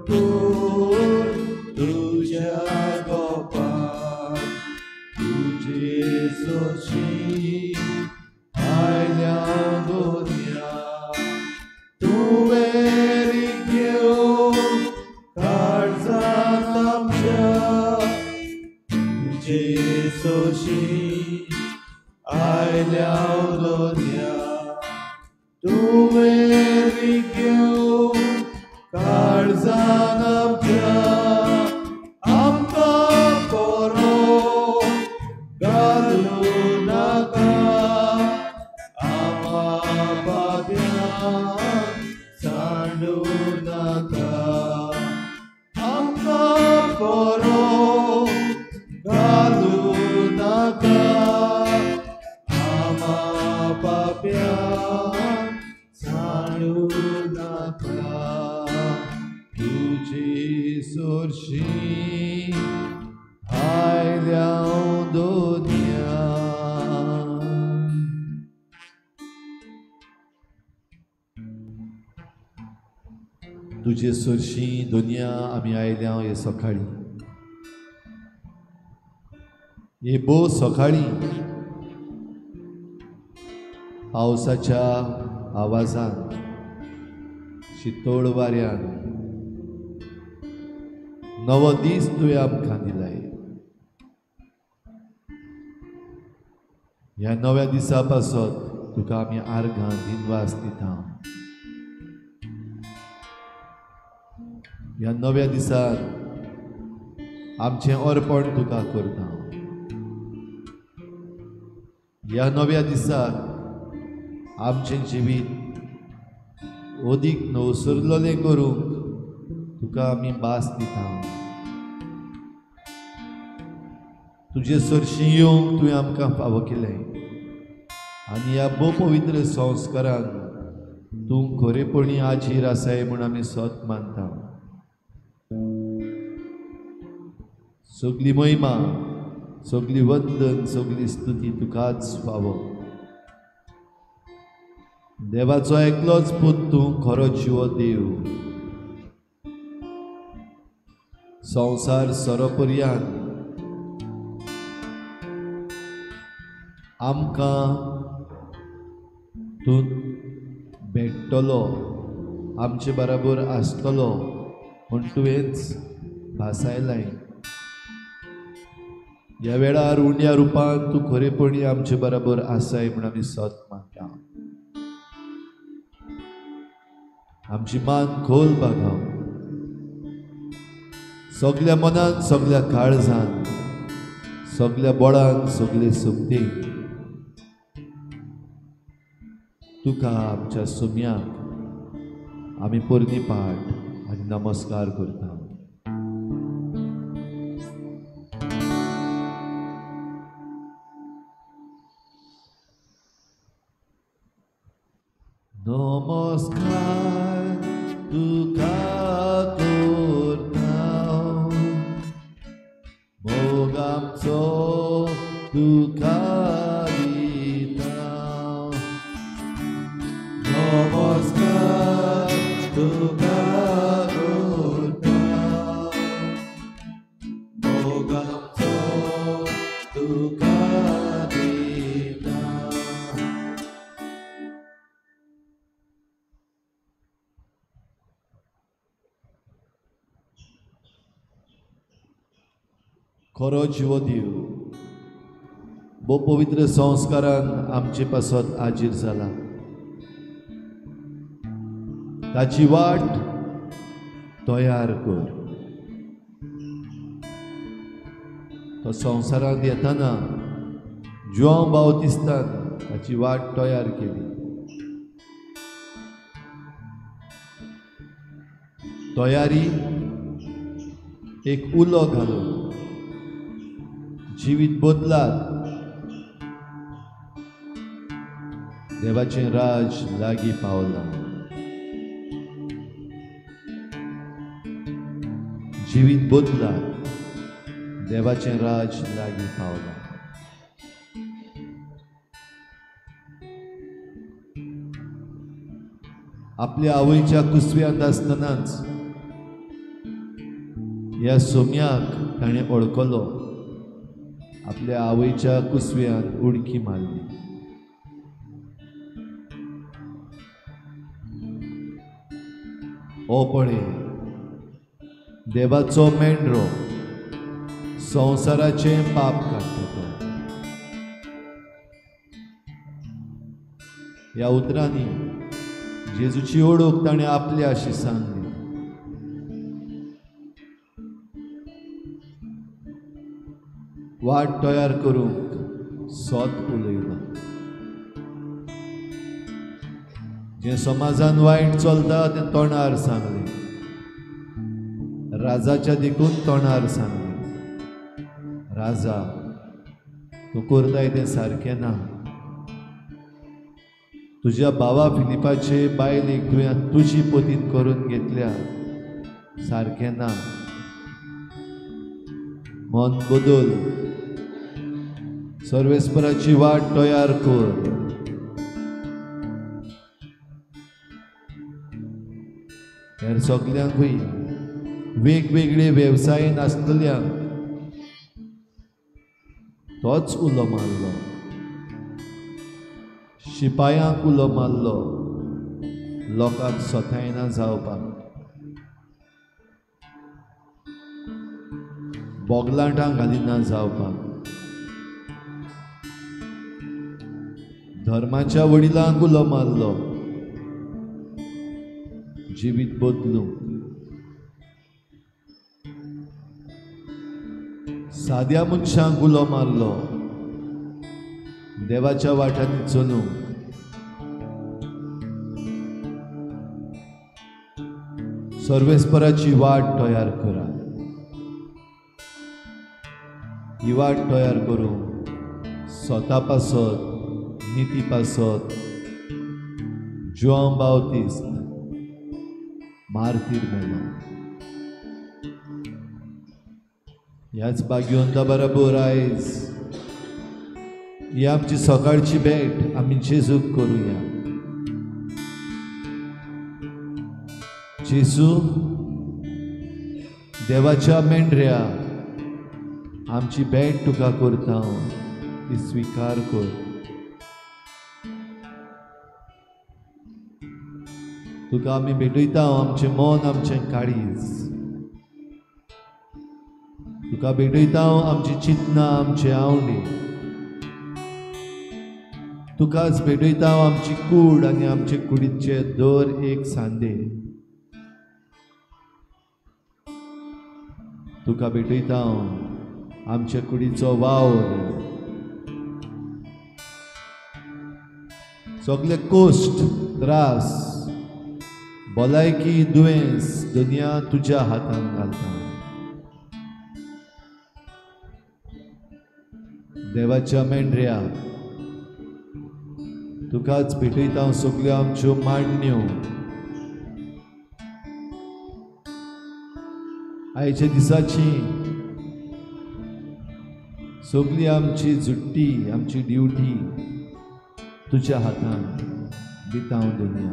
कर तुज्या गोपान तुजे सोशी आयल्या दुनिया तुवें घेवन काळजांत आमच्या तुजे सोशी आयल्या दुनिया तुवें घेवन काळजांत आमच्या आमकां पोरो घालूं नाका आमा पाप्यांक सांडूं नाका आमकां पोरो घालूं नाका आमा पाप्यांक सांडूं नाका तुजी सोरशी आयल्या दुनिया. तुजे सोरशी दुनिया आमी आयल्या हे सकाळी, हे भोव सकाळी पावसाच्या आवाजान, शितोळ वाऱ्यान नवो दीस तुवें आमकां दिलाय. ह्या नव्या दिसा पासत तुका आमी आर्गां दिनवास दिता. ह्या नव्या दिसार आमचें अर्पण तुका करता. ह्या नव्या दिसार आमचें जिवीत अदीक नवसरलें करूंक तुका आमी भास दिता. तुजे सरशी येवंक तुवें आमकां फावो केलें आनी ह्या भोव पवित्र संस्कारान तूं खरेपणी आजीर आसाय म्हूण आमी सत मानता. सगली महिमा, सगली वंदन, सगली स्तुती तुकाच फावो. देवाचो एकलोच पूत तूं खरो जिवो देव, संवसार सरोपर्यान आमकां तूं भेट्टलो, आमचे बराबर आसतलो म्हूण तुवेंच भासायलाय. ह्या वेळार उण्या रुपान तूं खरेपणी आमचे बराबर आसाय म्हूण आमी सत मानता. आमची मान खोल बागाव, सगल्या मनान, सगल्या काळजान, सगल्या बळान, सगले शक्तीन तुका आमच्या सुम्याक आमी पोरणी पाठ आनी नमस्कार करता. नमस्कार तुका करता, मोग आमचो तुका दिता. नमस्कार तुका करता, मोग आमचो तुका दिता. खरो जिवो देव भोव पवित्र संस्कारान आमचे पासत आजीर जाला. ताची वाट तयार कर. तो संवसारांत येताना जुआंव बावतिस्तान ताची वाट तयार केली. तयारी एक उलो घालून जिवीत बदलात, देवाचें राज लागीं पावलां. जिवीत बदलात, देवाचें राज लागीं पावलां. आपल्या आवयच्या कुसव्यांत आसतनाच ह्या सोम्याक ताणें वळखलो. आपल्या आवयच्या कुसव्यान उडकी मारली. ओ पळय देवाचो मेंढरो संवसाराचें पाप काडटा तो. ह्या उतरांनी जेजूची ओळख ताणें आपल्या अशी सांगली. वाट तयार करूंक सत उलयलो. जें समाजान वायट चलता तें तोंडार सांगलें, राजाच्या देखून तोंडार सांगलें. राजा तूं करताय तें सारकें ना. तुज्या भावा फिलिपाचे बायलेक तुवें तुजी पतीन करून घेतल्या, सारकें ना. मन बदल, सर्वेस्पराची वाट तयार कर. हेर सगल्यांकूय वेगवेगळे वेवसायेन आसतल्यांक तोच उलो मारलो, शिपायांक उलो मारलो, लोकांक सोतायना जावपाक, बोगलाटां घालिना जावपाक, धर्माच्या वडिलांक उलो मारलो जिवीत बदलूंक, साद्या मनशांक उलो मारलो देवाच्या वाटांनी चलूंक. सर्वेस्पराची वाट तयार करा. ही वाट तयार करूंक स्वता पासत, निती पासत जुआंव बाउतीस्त मार्तीर मेलो. ह्याच भाग्यवंता बरोबर आयज ही आमची सकाळची भेट आमी जेजूक करुया. जेजू देवाच्या मेंढऱ्या आमची भेट तुका करता, ती स्विकार कर. तुका आमी भेटयता आमचें मन, आमचें काळीज. तुका भेटयता आमची चिंतना, आमचे आवडी. तुकाच भेटयता आमची कूड आनी आमचे कुडीचे दर एक सांदे. तुका भेटयता आमच्या कुडीचो वावर, सगळे कश्ट, त्रास, भलायकी, दुयेंस दुनिया तुज्या हातान घालता. देवाच्या मेंढऱ्या तुकाच भेटयता सगळ्यो आमच्यो मांडण्यो. आयच्या दिसाची सगळी आमची जुट्टी, आमची ड्युटी तुज्या हातान दिता हांव दुनिया.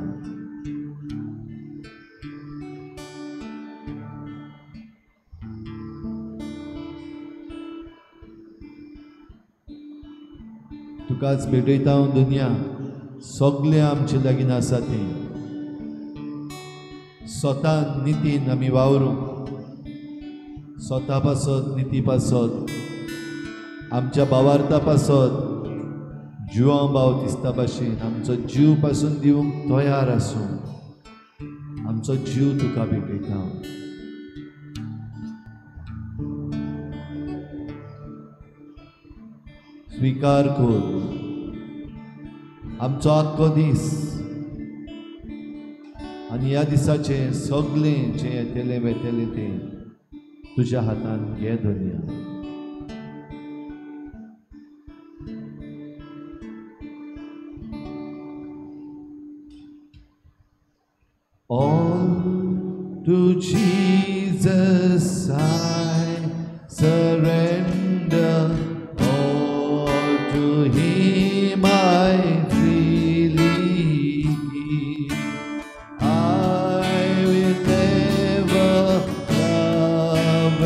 तुकाच भेटयता हांव दुनिया, सगळें आमचे लागीं आसा तें. स्वता नितीन आमी वावरूंक, स्वता पासत, निती पासत, आमच्या भावार्था पासत, जुआंव बाउतीस्ता भाशेन आमचो जीव पासून दिवंक तयार आसूं. आमचो जीव तुका भेटयता. स्विकार कर आमचो आख्खो दीस आनी ह्या दिसाचें सगळें जें येतलें वेतलें तें तुज्या हातान घे दुनिया. All to Jesus I surrender, all to Him I freely give. I will never love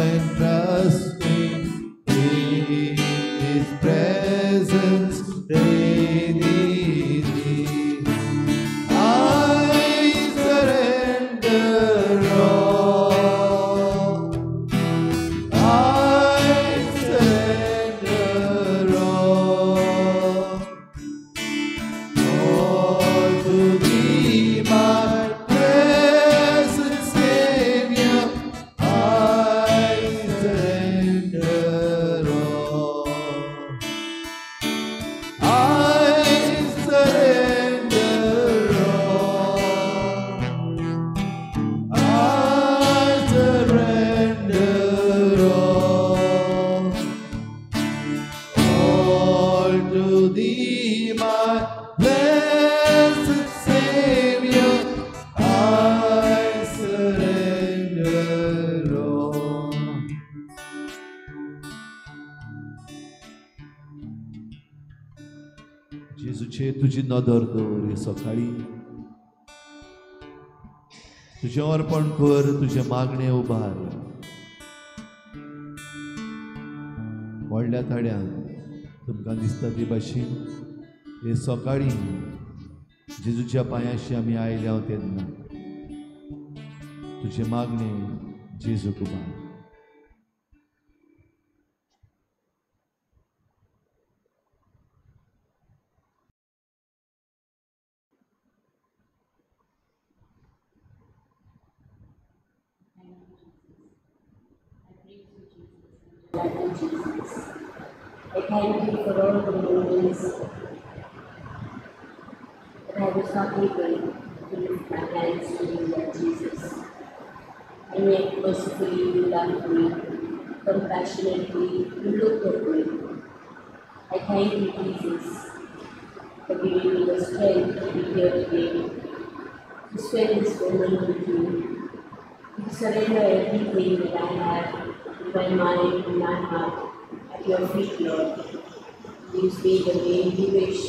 जेजूचेर तुजी नदर दवर हे सकाळी, तुजें अर्पण कर, तुजें मागणें उबार. व्हडल्या ताड्यान तुमकां दिसता ते भाशेन हे सकाळी जेजूच्या पांयाशी आमी आयल्या तेन्ना तुजें मागणें जेजूक उबार. Thank you, Jesus. I thank you for all the moments that I was not able to lift my hands to you, Lord Jesus. And yet mercifully you loved me, compassionately you looked at me. I thank you, Jesus, for giving me the strength to be here today, to spend this moment with you, to surrender everything that I have, my mind and my heart at your feet, Lord. Use me the way you wish.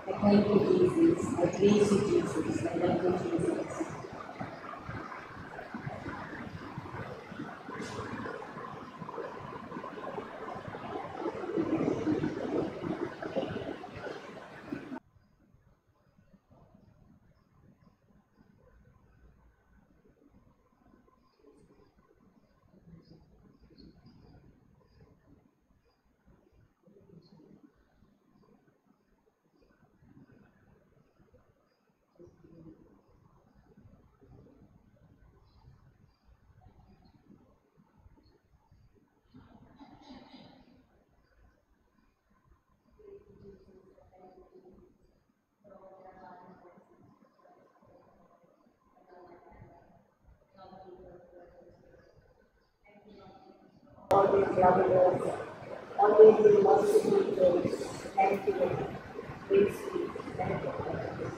I thank you, Jesus. I praise you, Jesus. I love you, Jesus. Always loving us, always being merciful to us. Thank you, praise you, thank you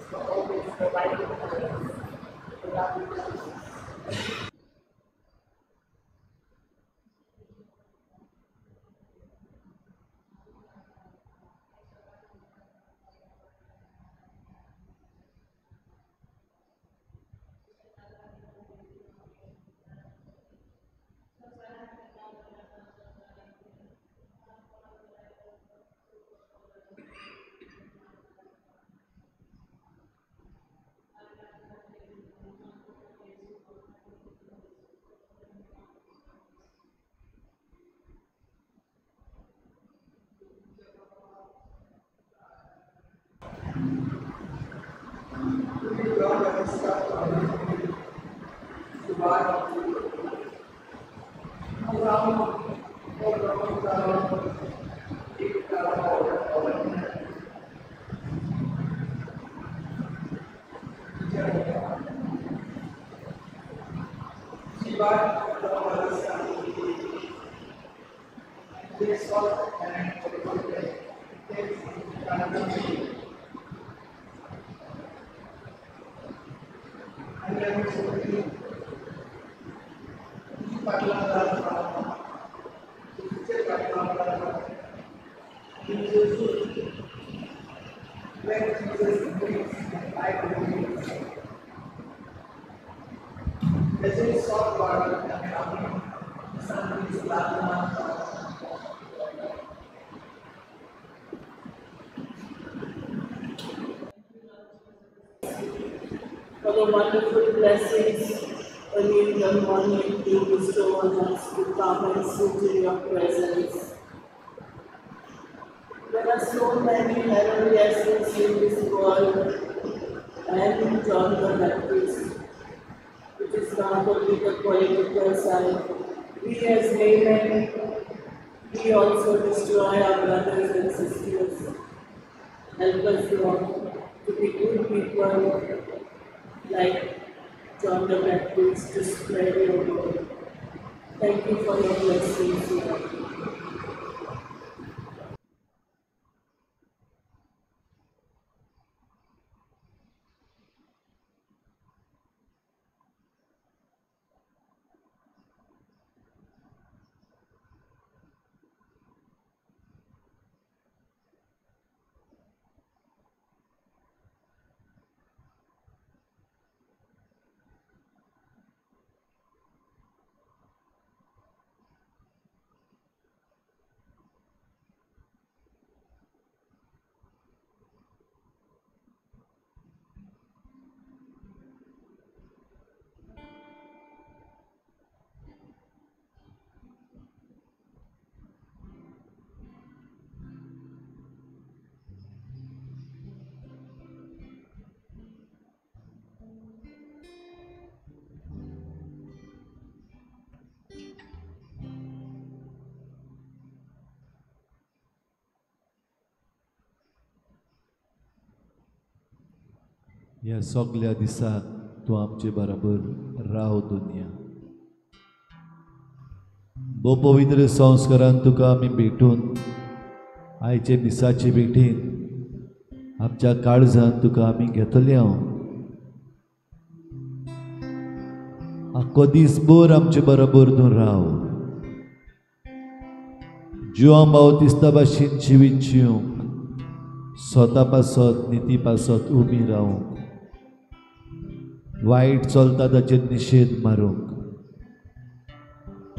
for always providing for us. We love you, Jesus. For the wonderful blessings early in the morning you bestow on us to come and sit in your presence. There are so many Herodias in this world and in John the Baptist. It is not only the political side. We as laymen, we also destroy our brothers and sisters. Help us, Lord, to be good people like John the Baptist, to spread your word. Thank you for your blessings, Lord. ह्या सगल्या दिसाक तूं आमचे बराबर राव दुनिया. भोव पवित्र संस्कारान तुका आमी भेटून आयचे मिसाचे भेटीन आमच्या काळजान तुका आमी घेतले हांव. आख्खो दीसभर आमचे बरोबर तूं राव. जुआंव बावतिस्ता भाशेन जिवीत जिवंक, स्वता पासत निती पासत उबी रावंक, वायट चलता ताचेर निशेध मारूंक,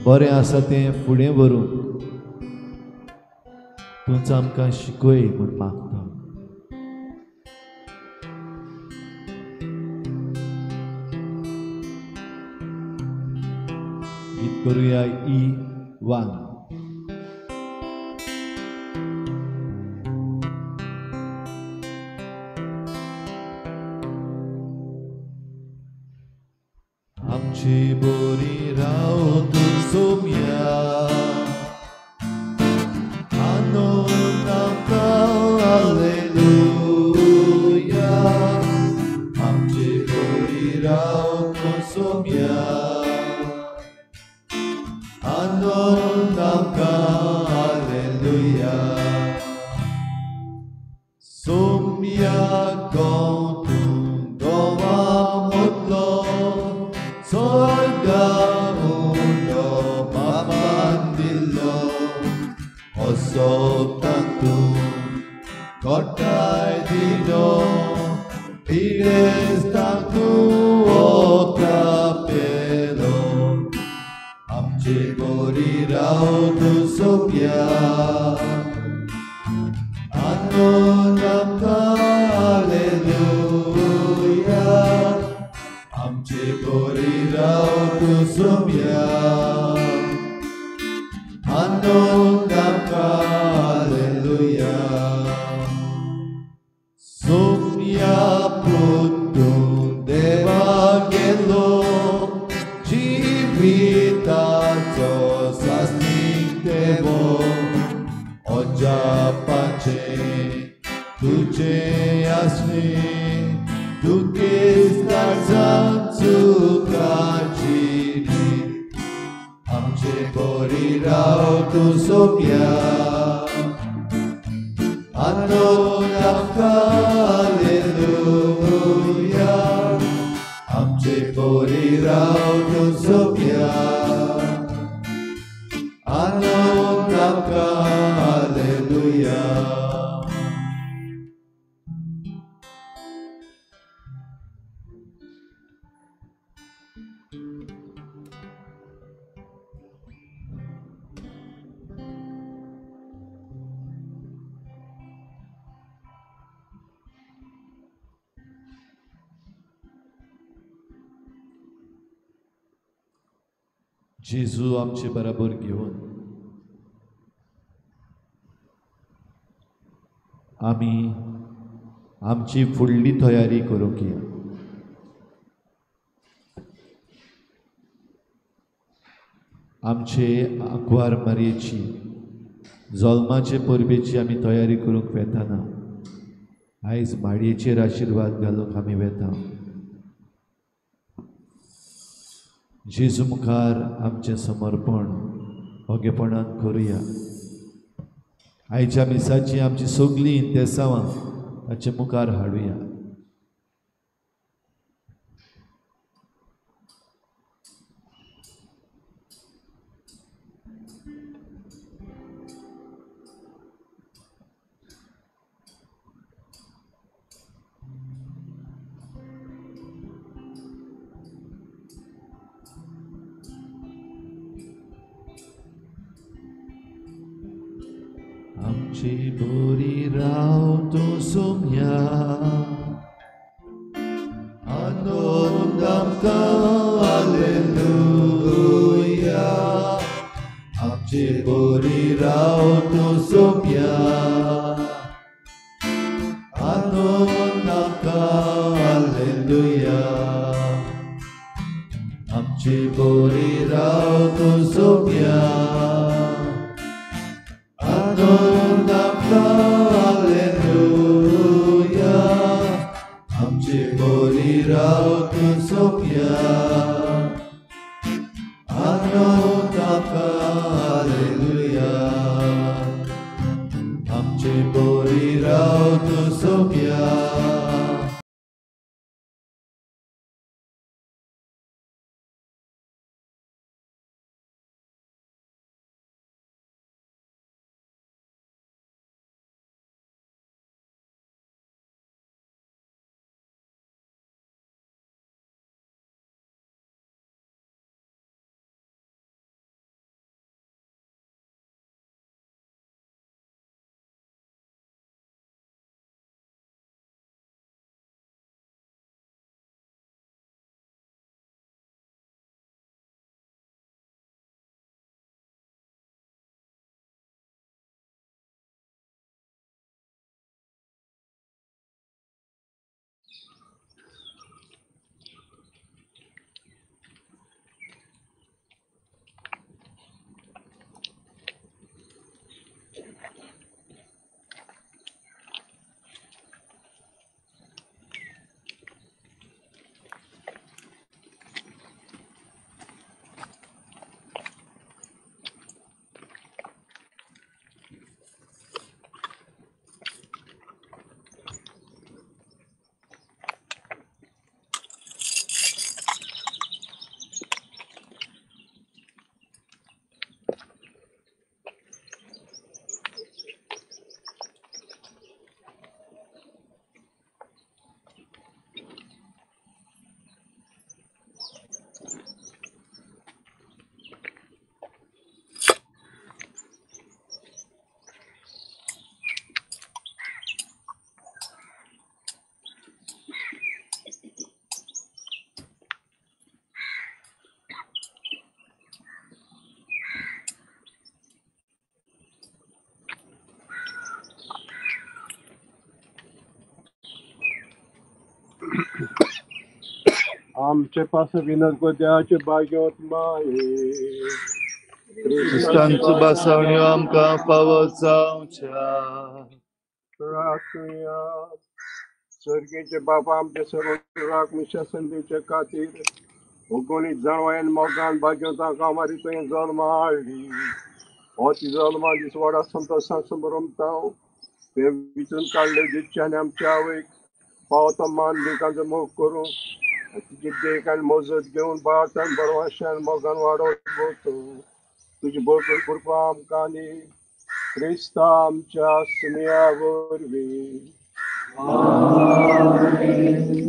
बरें आसा तें फुडें व्हरूंक तूंच आमकां शिकय म्हूण मागता. गीत करुया ई 1. आमची बोरी राव तूं सोम्या, आनंद आमकां हालेलुया. आमची बोरी राव तूं सोम्या, आनंद आमकां हालेलुया. सोम्या गोंव तूं गोवा मदलो, स्वर्गा उंडो बापान दिल्लो, असो तातूंत कोटाय दिलो, पिडेस्तांक तूं ओकापेलो. आमचे बोरी राव तूं सोम्या, आनंद आमकां हालेलुया. आमचे बोरी राव तूं सोम्या, आनंद आमकां हालेलुया. सोम्या पूत तूं देवा गेलो, जिविताचो सासणीक देवो, अजापाचें तुजें आसलें, दुखेस्तांक चुकाची. आमचे बोरी राव तूं सोम्या, आनंद आमकां हालेलुया. आमचे बोरी राव तूं सोम्या, आनंद आमकां हालेलुया. जेजू आमचे बराबर घेवन आमी आमची फुडली तयारी करूंक या. आमचे आंकवार मारयेची जल्माचे परबेची आमी तयारी करूंक वेताना आयज माडयेचेर आशिर्वाद घालूंक आमी वेता. जेजू मुखार आमचें समर्पण ओगेपणान करुया. आयच्या मिसाची आमची सगळीं इंतेसांवां ताचे मुखार हाडुया. आमची बोरी राव तूं सोम्या, आनंद आमकां हालेलुया. आमची बोरी राव तूं सोम्या, आनंद आमकां हालेलुया. आमची बोरी राव तूं सोम्या, आनंद आमकां हालेलुया. आमची बोरी आमचे पास विनोद देवाचे भाग्योत माये क्रिस्तांचो बसावण्यो आमकां फावो जावच्या. स्वर्गीचे बाबा आमचे सर्व मिशासन दिवचे खातीर भोगोनी जाणवायन मोगान भाग्योता कामारी तुवें जल्म हाडली. हो ती जल्मा दीस व्हडा संतोशान समरमता ते विचून काडले दिसचे आनी आमच्या आवयक फावो तो मान लेखांचो मोग करूंक तिची देख आनी मजत घेवन बाळान बरवाशान मोगान वाडोवत वता. तुजी भरपूर कृपा आमकां आनी क्रिस्ता आमच्या सुमया वरवीं.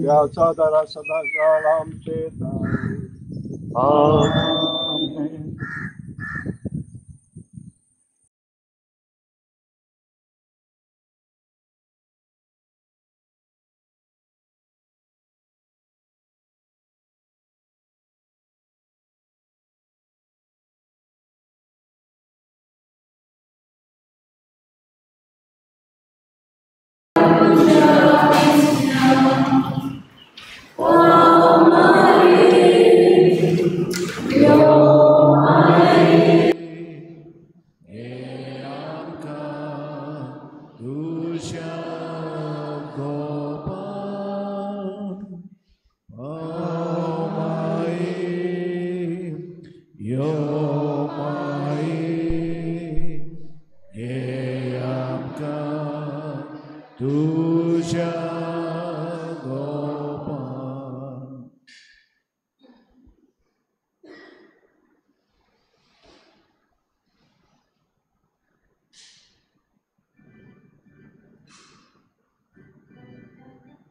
देवाचो आदार सदां काळ आमचे. आमेन.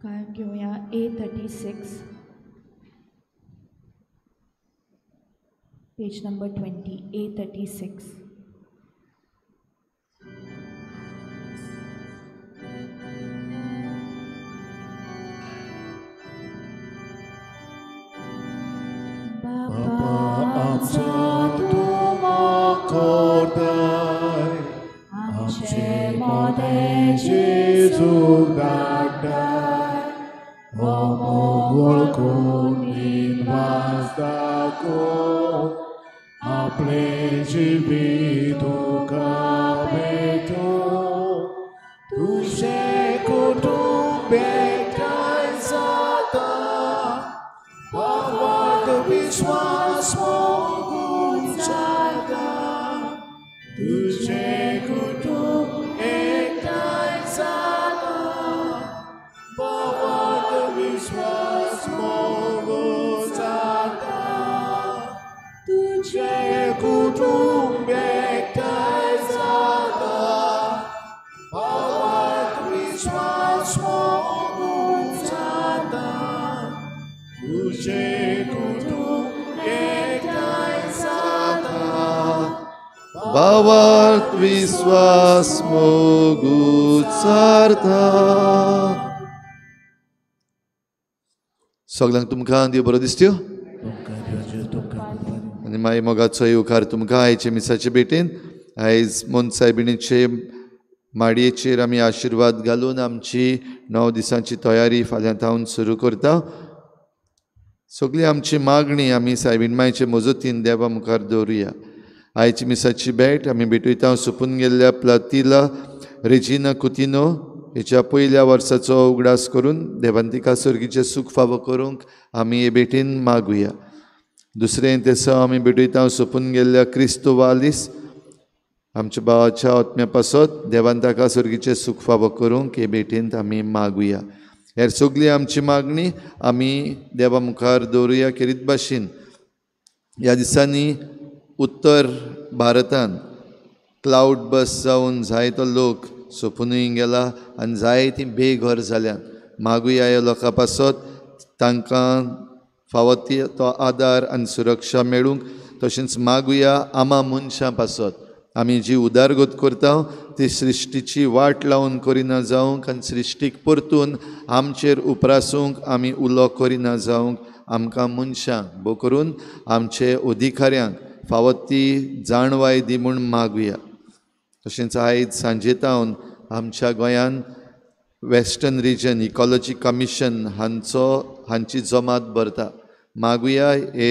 गायन घेवया A36, page number 20, A36. बाबा आमचो तूं मोकोताय आमचे मोदें जेजूक धाडटाय हो मोग वळखून विनवास दाखोवन आपलें जिवीत तुका भेटोवन तुजें कुटुंब एकठांय जाता भावार्थ विश्वास मोगून जाता तुजें कुटुंब एकठांय जाता भावार्थ विश्वास मोगून जाता तुजें कुटुंब एकठांय जाता भावार्थ विश्वास मोगून जाता तुजें कुटुंब एकठांय जाता भावार्थ विश्वास मोगून जाता. सगळ्यांक तुमकां देव बरो दिसत्यो आनी मागीर मोगाचो येवकार तुमकां आयचे मिसाचे भेटेन. आयज मोन सायबिणीचे माडयेचेर आमी आशिर्वाद घालून आमची 9 दिसांची तयारी फाल्यां थावन सुरू करता. सगळी आमची मागणी आमी सायबीण मायचे मजतीन देवा मुखार दवरुया. आयची मिसाची भेट आमी भेटयता सोंपून गेल्ल्या प्लातिला रेजिना कुतिनो हेच्या पयल्या वर्साचो उगडास करून देवान तिका सर्गीचें सूख फावो करूंक आमी हे भेटीन मागुया. दुसरें तेसांव आमी भेटयता सोंपून गेल्ल्या क्रिस्तू वालीस आमच्या भावाच्या आत्म्या पासत देवान ताका सर्गीचें सूख फावो करूंक हे भेटींत आमी मागुया. हेर सगळी आमची मागणी आमी देवा मुखार दवरुया. खेरीत भाशेन ह्या दिसांनी उत्तर भारतान क्लावड बस जावन जायतो लोक सोंपुनूय गेला आनी जायतीं बेघर जाल्यात. मागुया ह्या लोकां पासत तांकां फावो ती तो आदार आनी सुरक्षा मेळूंक. तशेंच मागुया आमा मनशां पासत आमी जी उदारगत करता ती सृश्टीची वाट लावन करिना जावंक आनी सृश्टीक परतून आमचेर उप्रासूंक आमी उलो करिना जावंक आमकां मनशांक भोव करून आमचे अधिकाऱ्यांक फावो ती जाणवाय दी म्हूण मागुया. तशेंच आयज सांजे तावन आमच्या गोंयान वेस्टर्न रिजन इकॉलॉजी कमिशन हांची जमात भरता. मागुया हे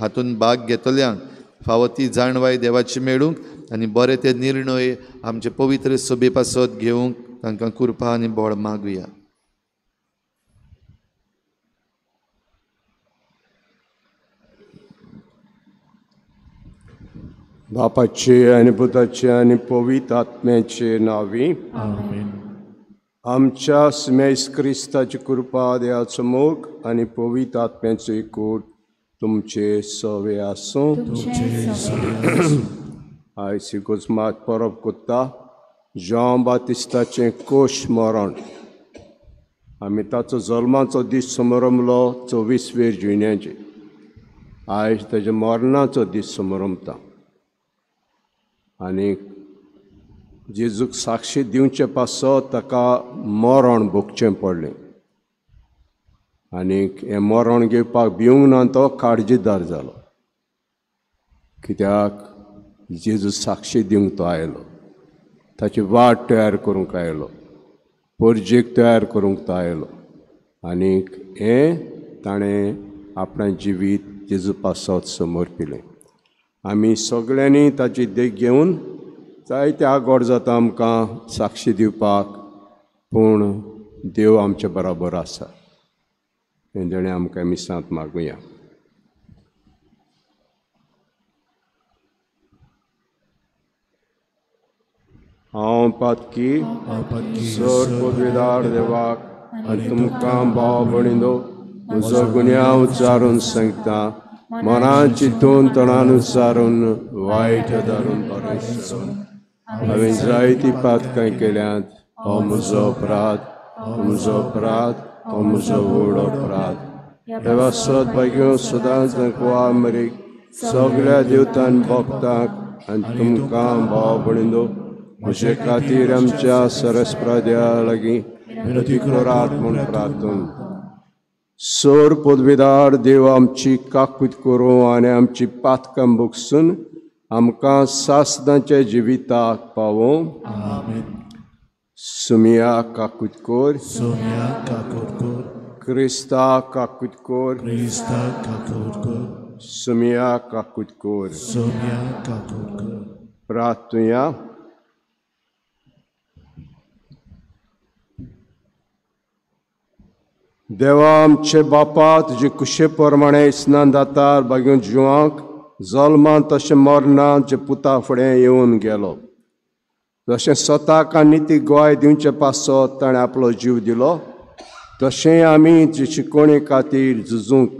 हातूंत भाग घेतल्यांक फावो ती जाणवाय देवाची मेळूंक आनी बरे ते निर्णय आमचे पवित्र सभे पासत घेवंक तांकां कृपा आनी बळ मागुया. बापाचे आनी पुताचे आनी पवित्र आत्म्याचे नांवी आमेन. आमच्या स्मेस क्रिस्ताची कृपा, देवाचो मोग आनी पवित्र आत्म्याचो एकवट तुमचे सवे आसूं. आयज सिगोजमात परब कोत्ता जॉन बातिस्ताचें कोश मरण. आमी ताचो जल्माचो दीस समरमलो 24 जुन्याचे. आयज ताच्या मरणाचो दीस समरमता आनी जेजूक साक्षी दिवचे पासत ताका मरण भोगचें पडलें आनी हें मरण घेवपाक भिवंक ना, तो काळजीदार जालो. कित्याक जेजू साक्षी दिवंक तो आयलो, ताची वाट तयार करूंक आयलो, परजेक तयार करूंक तो आयलो आनी हें ताणें आपणें जिवीत जेजू पासत समर्पिलें. आमी सगळ्यांनी ताची देख घेवन जायते आगोड जाता आमकां साक्षी दिवपाक, पूण देव आमचे बराबर आसा. हें देणें आमकां मिसांत मागुया. हांव पातकी सर पदवीदार देवाक आनी तुमकां भाव भयणींनो म्हजो गुन्यांव उच्चारून सांगता, मनान चिंतून तणान उच्चारून वायट दारून बरें हांवें जायतीं पातकां केल्यांत. हो म्हजो अपराध, हो म्हजो अपराध, हो म्हजो व्हड अपराध. देवा सदभाग्यो सदांच दाखवा मरीक सगळ्या देवतान भक्तांक आनी तुमकां भाव भयणींनो म्हजे खातीर आमच्या सरस्प्रा देवा लागीं विनती करात म्हूण प्रार्थन. सोर पदवीदार देव आमची काकूत करूं आनी आमची पातकां भोगसून आमकां सासणाच्या जिविताक पावों. सुमिया काकूत कोर, सुमिया काकूत कोर, क्रिस्ता काकूत कोर, क्रिस्ता काकूत कोर, सुमिया काकूत कोर, सुमिया काकूत कोर. प्रार्थुया. देवा आमचे बापा, तुजे कुशे प्रमाणे स्नान दातार बागेवन जिवांक जल्मान तशें मरणान जे पुता फुडें येवन गेलो, जशें स्वताक आनी ती गोवाय दिवचे पासत ताणें आपलो जीव दिलो, तशें आमी जे शिकवणे खातीर झुजूंक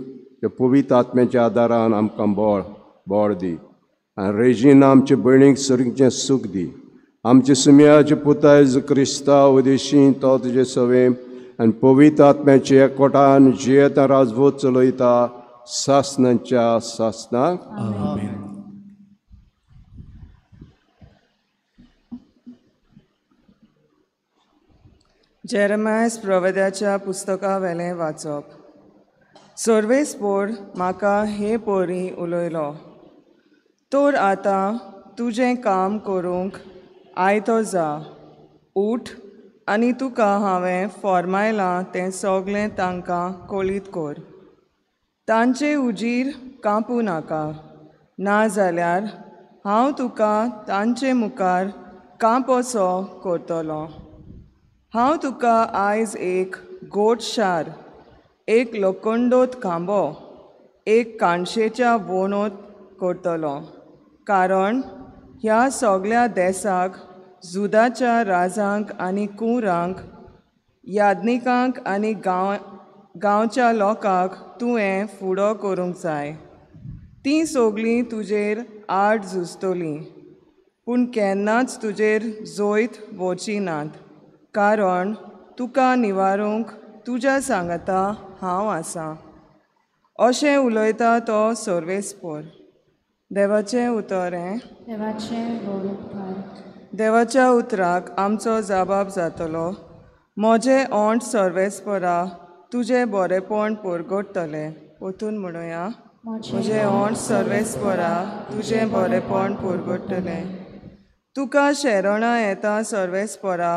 ते पवित्र आत्म्याच्या आदारान आमकां बळ बळ दी आनी रेजीन आमचे भयणीक सरीचें सूख दी. आमचे सुमयाचे पुता जेजू क्रिस्ता उदेशी तो तुजे सवे आनी पवित्र आत्म्याचे एकवटान जियेता राजवट चलयता सासणाच्या सासणाक. आमेन. जेरमायस प्रवेद्याच्या पुस्तका वेलें वाचप. सर्वेस्पोर म्हाका हे पोरी उलयलो, तर आतां तुजें काम करूंक आयतो जा, उठ आनी तुका हांवें फॉर्मायलां तें सगलें तांकां कळीत कर. तांचे उजीर कांपूं नाका, नाजाल्यार हांव तुका तांचे मुखार कांपोसो करतलो. हांव तुका आयज एक गोट शार, एक लोखंडोत खांबो, एक काणशेच्या वणोत करतलो, कारण ह्या सगल्या देसाक जुदाच्या राजांक आनी कुंवरांक, याज्ञिकांक आनी गांवच्या लोकांक तुवें फुडो करूंक जाय. तीं सगलीं तुजेर आड झुजतलीं, पूण केन्नाच तुजेर जैत वचीं नात, कारण तुका निवारूंक तुज्या सांगाता हांव आसां. अशें उलयता तो सर्वेस्पोर. देवाचें उतर हें. देवाचें व्हड उपकार. देवाच्या उतराक आमचो जबाब जातलो. म्हजें ओंठ सर्वेस्परा तुजें बरेपण परगटतलें. परतून म्हणुया, म्हजें ओंठ सर्वेस्परा तुजें बरेपण परगटतलें. तुका शरणां येता सर्वेस्परा,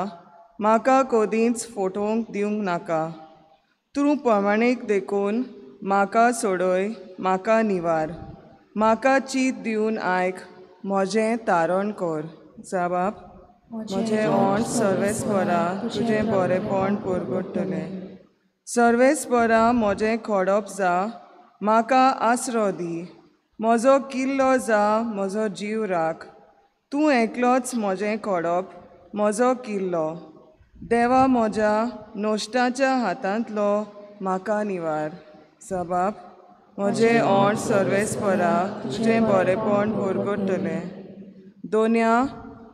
म्हाका कदींच फटोवंक दिवंक नाका. तूं प्रमाणीक देखून म्हाका सोडय, म्हाका निवार. म्हाका चीत दिवन आयक, म्हजें तारण कर. जबाब, म्हजें ओंठ सर्वेस्परा तुजें बरेपण परगटतलें. सर्वेस्परा म्हजें खोडप जा, म्हाका आसरो दी. म्हजो किल्लो जा, म्हजो जीव राख. तूं एकलोच म्हजें खोडप, म्हजो किल्लो. देवा म्हज्या नश्टाच्या हातांतलो म्हाका निवार. जबाब, म्हजें ओंठ सर्वेस्परा तुजें बरेपण परगटतलें. दोन्या,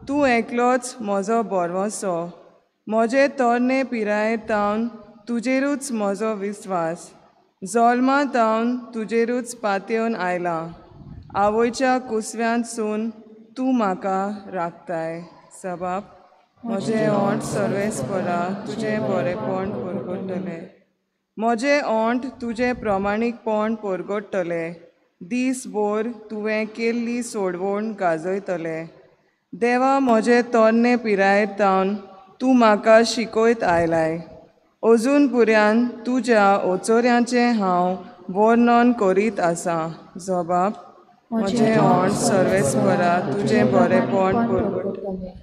तूं एकलोच म्हजो भरवंसो. म्हजे तरणे पिरायेर तावन तुजेरूच म्हजो विस्वास. जल्मा तावन तुजेरूच पातयेवन आयलां. आवयच्या कुसव्यांतसून तूं म्हाका राखताय. जबाब, म्हजें ओंठ सर्वेस्परा तुजें बरेपण परगटतलें. म्हजें ओंठ तुजें प्रमाणीकपण परगटतलें. दीसभर तुवें केल्ली सोडवण गाजयतलें. देवा म्हजे तरणे पिरायेर तावन तूं म्हाका शिकयत आयलाय. अजून पुर्यान तुज्या ओचोऱ्यांचें हांव वर्णन करीत आसां. जबाब, म्हजें ओंठ सर्वेस्परा तुजें बरेपण परगटतलें.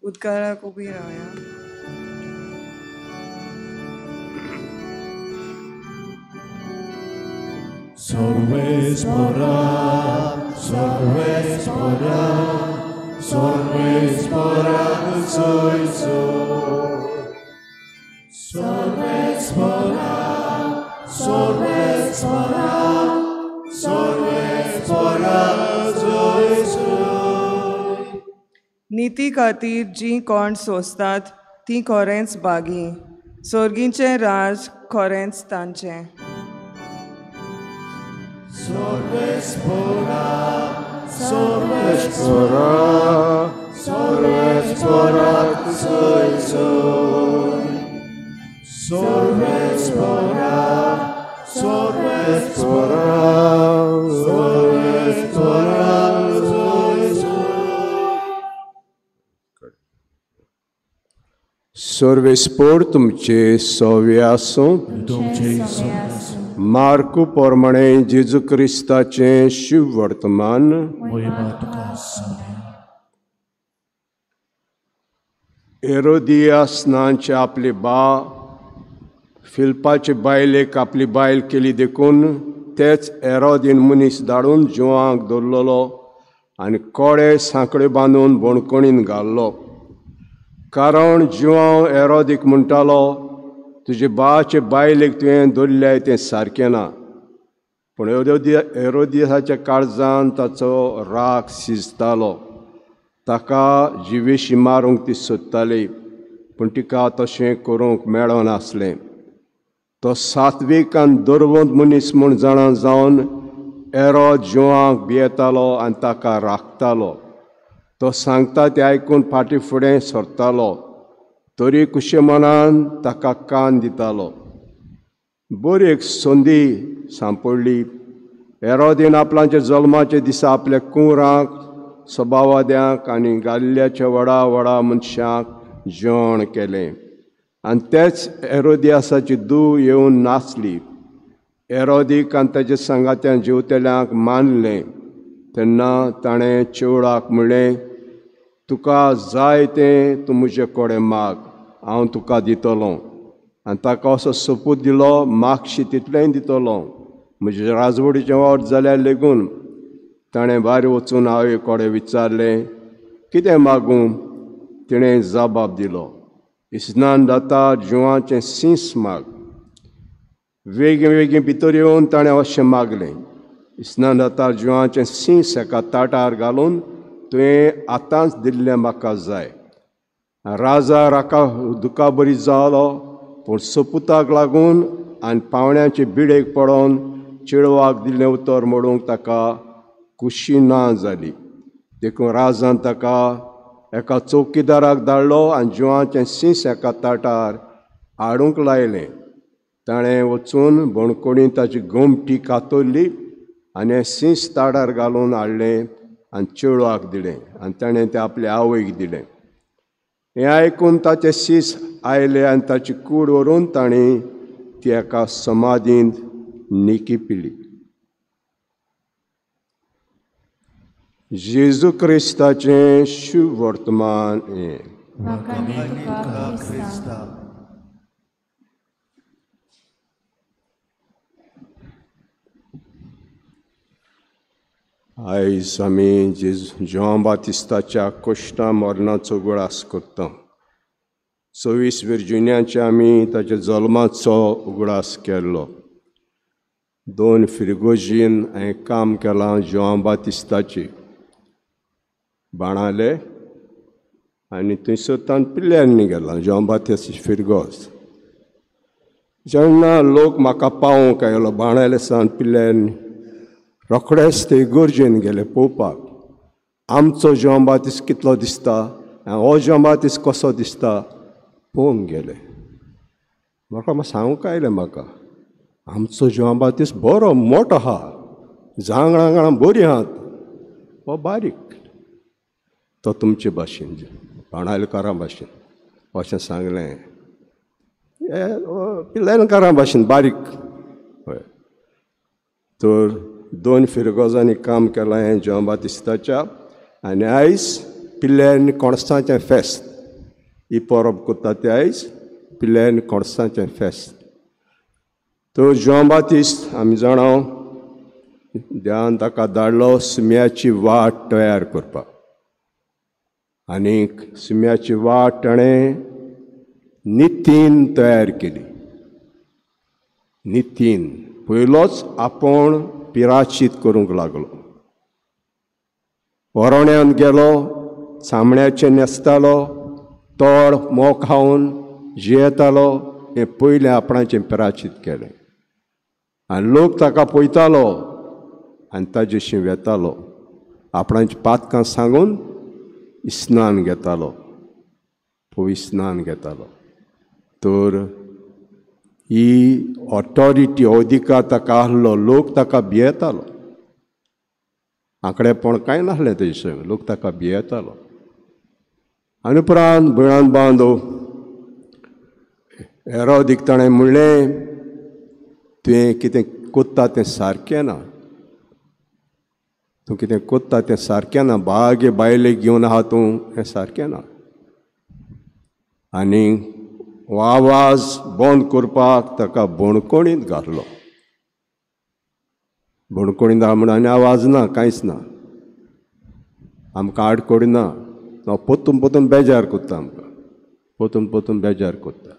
उदकाराक उबी रावया. सर्वेस्परा, सर्वेस्परा, सर्वेस्परा soy. सर्वेस्परा, सर्वेस्परा, सर्वेस्परा soy. निती खातीर जीं कोण सोंसतात तीं खरेंच भागी. सर्गीचें राज खरेंच तांचें. सर्वेस्परा, सर्वेस्परा, सर्वेस्परा soy. सर्वेस्परा, सर्वेस्परा, सर्वेस्परा soy. सर्वेस्पोर तुमचे सवे आसूं. मार्कू प्रमाणे जेजू क्रिस्ताचें शिव वर्तमान. हेरोदियास नांचे आपले बा फिल्पाचे बायलेक आपली बायल केली देखून तेच हेरोदीन मनीस धाडून जुवांक दवरलेलो आनी कोडे सांकळे बांदून बणकणीन घाल्लो. कारण जुवांव हेरोदीक म्हणटालो, तुजे बाचे बायलेक तुवें दवरल्याय तें सारकें ना. पूण हेरोदियासाच्या काळजान ताचो राग शिजतालो. ताका जिवेशी मारूंक ती सोदताली, पूण तिका तशें करूंक मेळनासलें. तो सात्वीक आनी दरवंत मनीस म्हूण जाणा जावन हेरोद जुवांक भियेतालो आनी ताका राखतालो. तो सांगता तें आयकून फाटीं फुडें सरतालो, तरी कुशे मनान ताका कान दितालो. बरी एक संदी सांपडली. हेरोदीन आपणाच्या जल्माच्या दिसा आपल्या कुंवरांक, सभावाद्यांक आनी गाल्ल्याच्या व्हडा व्हडा मनशांक जेवण केलें. आनी तेच हेरोदियासाची धूव येवन नाचली. हेरोदीक आनी ताच्या सांगात्यान जेवतल्यांक मानलें. तेन्ना ताणें चेवडाक म्हणलें, तुका जाय तें तूं म्हजे कडेन माग, हांव तुका दितलो. आनी ताका असो सोपूत दिलो, मागशी तितलेंय दितलो, म्हजे राजवडीचें वावर जाल्यार लेगून. ताणें भायर वचून आवय कडेन विचारलें, कितें मागूं? तिणें जबाब दिलो, इस्नान दाता जुवाचें सीस माग. वेगीं वेगीं भितर येवन ताणें अशें मागलें, इस्नान दाता जुवाचें सीस एका ताटार घालून तुवें आतांच दिल्लें म्हाका जाय. राजा राका दुखा बरी जालो, पूण सोपुताक लागून आनी पावण्याचे बिडेक पडोवन चेडवाक दिल्लें उतर मोडूंक ताका खुशी ना जाली. देखून राजान ताका एका चौकीदाराक धाडलो आनी जुवाचें सीस एका ताटार हाडूंक लायलें. ताणें वचून बणकोणी ताची गोमटी कातरली आनी हें सीस ताटार घालून हाडलें आनी चेडवाक दिलें आनी ताणें तें आपले आवयक दिलें. हें आयकून ताचे सीस आयले आनी ताची कूड व्हरून ताणें ती एका समाधींत निकी पिली. जेजू क्रिस्ताचें शुवर्तमान हें. आयज आमी जुआंव बातिस्ताच्या कश्टां मरणाचो उगडास करता. 26 वर्जुन्याचे आमी ताच्या जल्माचो उगडास केल्लो. 2 फिरगोजीन हांवें काम केलां जुआंव बातिस्ताचें बाणाले आनी थंयसर तान पिल्ल्यांनी गेलां जुआंव बातिस्ता फिरगोज. जेन्ना लोक म्हाका पावोवंक आयलो बाणाले सान पिल्ल्यांनी रोखडेच ते इगर्जेन गेले पळोवपाक आमचो जुआंव बातिस्त कितलो दिसता आनी हो जुआंव बातिस्त कसो दिसता पळोवंक गेले. म्हाका सांगूंक आयलें म्हाका आमचो जुआंव बातिस्त बरो मोटो आहा, जांगळां बरीं आहात, हो बारीक, तो तुमचे भाशेन बाणालकारां भाशेन अशें सांगलें, पिल्लेनकारां भाशेन बारीक. हय, तर 2 फिरगोजांनी काम केलां हें जुआंव बातिस्ताच्या. आनी आयज पिल्ल्यान कोणसाचें फेस्त ही परब करता ते आयज पिल्ल्यान कोणसाचें फेस्त. तर जुआंव बातिस्त आमी जाणा देवान ताका धाडलो सुम्याची वाट तयार करपाक आनीक सुम्याची वाट ताणें नितीन तयार केली. नितीन पयलोच आपूण पिराचीत करूंक लागलो. वरोण्यान गेलो, चामड्याचें न्हेसतालो, तोड मोव खावन जियेतालो. हें पयलें आपणाचें पिराचीत केलें आनी लोक ताका पळयतालो आनी ताजेशी वेतालो, आपणाची पातकां सांगून स्नान घेतालो, पवित्र स्नान घेतालो. तर ही ऑथॉरिटी अधिकार ताका आहलो, लोक ताका भियेतालो. आंकडेपण कांय नासलें तेजे, लोक ताका भियेतालो. आनी उपरांत भयणान बांदो हेरोदीक ताणें म्हणलें तुवें कितें कोत्ता तें सारकें ना, तूं कितें कोत्ता तें सारकें ना, बागे बायलेक घेवन आहा तूं, हें सारकें ना. आनी आवाज बंद करपाक ताका बणकोणींत घातलो. बणकोणींत म्हण आनी आवाज ना, कांयच ना, आमकां आडकोडी ना, पोतून पोतून बेजार करता आमकां, पोतून पोतून बेजार करता.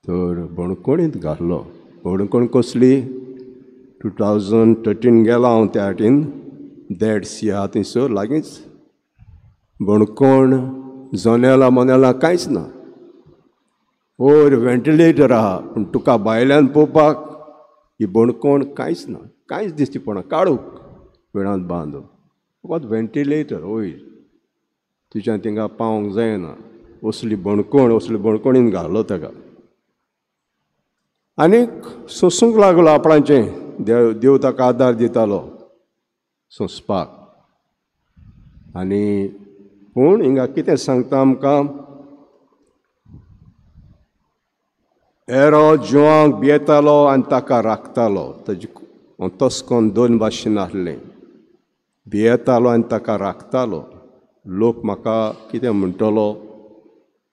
तर बणकोणींत घातलो. बणकोण कसली? 2013 गेलो हांव त्या हाटीन, देड सी आहा थंयसर लागींच. बणकोण जनेलां मोनेलां कांयच ना, वयर व्हेंटिलेटर आहा, पूण तुका भायल्यान पळोवपाक ही बणकोण कांयच ना, कांयच दिसती पडना, काळोख वेळांत बांदून फकत व्हेंटिलेटर वयर, तुज्यान थिंगा पावोंक जायना. असली बणकोण, असली बणकोणीन घालो ताका. आनीक सोंसूंक लागलो आपणाचें, देव देव ताका आदार दितालो सोंसपाक. आनी पूण हिंगा कितें सांगता आमकां, एरो जुआंक भियेतालो आनी ताका राखतालो. ताजी तस्कोन 2 भाशेन आसलें, भियेतालो आनी ताका राखतालो. लोक म्हाका कितें म्हणटलो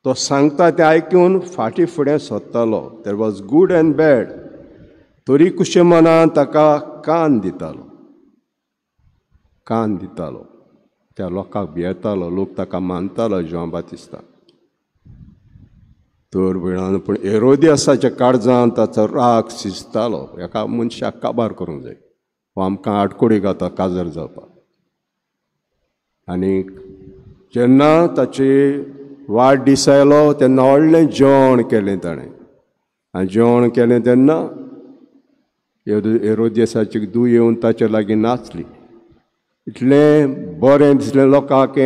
तो सांगता तें आयकून फाटीं फुडें सोदतालो. There was good and bad, तरी कुशे मनान ताका कान दितालो, कान दितालो. त्या लोकांक भियेतालो, लोक ताका मानतालो जुआंव बातिस्ता. तर भयणान पूण हेरोदियासाच्या काळजान ताचो राग शिजतालो, एका मनशाक काबार करूंक जाय, हो आमकां आडकोडी घाता काजार जावपाक. आनी जेन्ना ताची वाडदीस आयलो तेन्ना व्हडलें जेवण केलें ताणें. आनी जेवण केलें तेन्ना हेरोदियासाची धूव येवन ताचे लागीं नाचली. इतलें बरें दिसलें लोकांक,